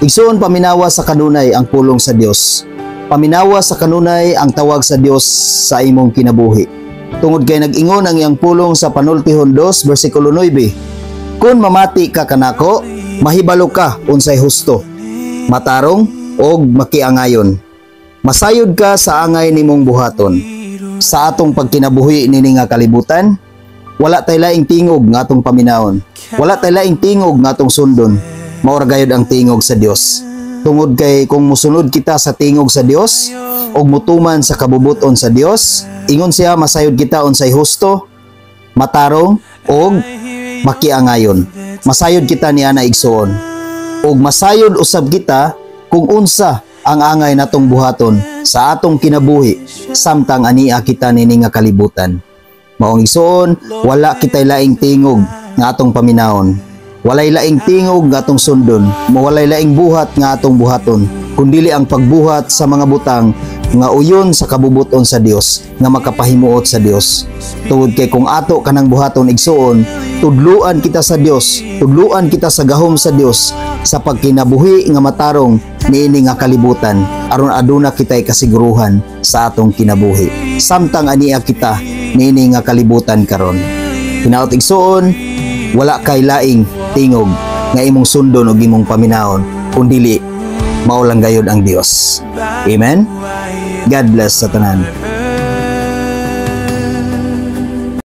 Igsuon, paminawa sa kanunay ang pulong sa Dios. Paminawa sa kanunay ang tawag sa Dios sa imong kinabuhi. Tungod kay nag-ingon ang iyang pulong sa Panultihon 2 bersikulo 9: "Kung mamati ka kanako, mahibalo ka unsay husto, matarong og makiangayon. Masayod ka sa angay nimong buhaton." Sa atong pagkinabuhi nini nga kalibutan, wala tay laing tingog nga atong paminawon. Wala tay laing tingog nga atong sundon. Mao ra gayud ang tingog sa Dios. Tungod kay kung musunod kita sa tingog sa Dios ug mutuman sa kabubuton sa Dios, ingon siya, masayod kita unsay husto, matarong ug makiangayon. Masayod kita niana, igsuon. Ug masayod usab kita kung unsa ang angay natong buhaton sa atong kinabuhi samtang ania kita nini nga kalibutan. Maong igsuon, wala kitay laing tingog nga atong paminawon. Walay laing tingog nga atong sundon, walay laing buhat nga atong buhaton, kundili ang pagbuhat sa mga butang nga uyon sa kabubuton sa Dios, nga makapahimuot sa Dios. Tungod kay kung ato kanang buhaton, igsuon, tudluan kita sa Dios, tudluan kita sa gahom sa Dios sa pagkinabuhi nga matarong niini nga kalibutan aron aduna kitay kasiguruhan sa atong kinabuhi samtang ania kita niini nga kalibutan karon. Hinaot, igsuon, wala kay laing tingog nga imong sundon ug imong paminawon kundili mao lang gayud ang Dios. Amen. God bless sa tanan.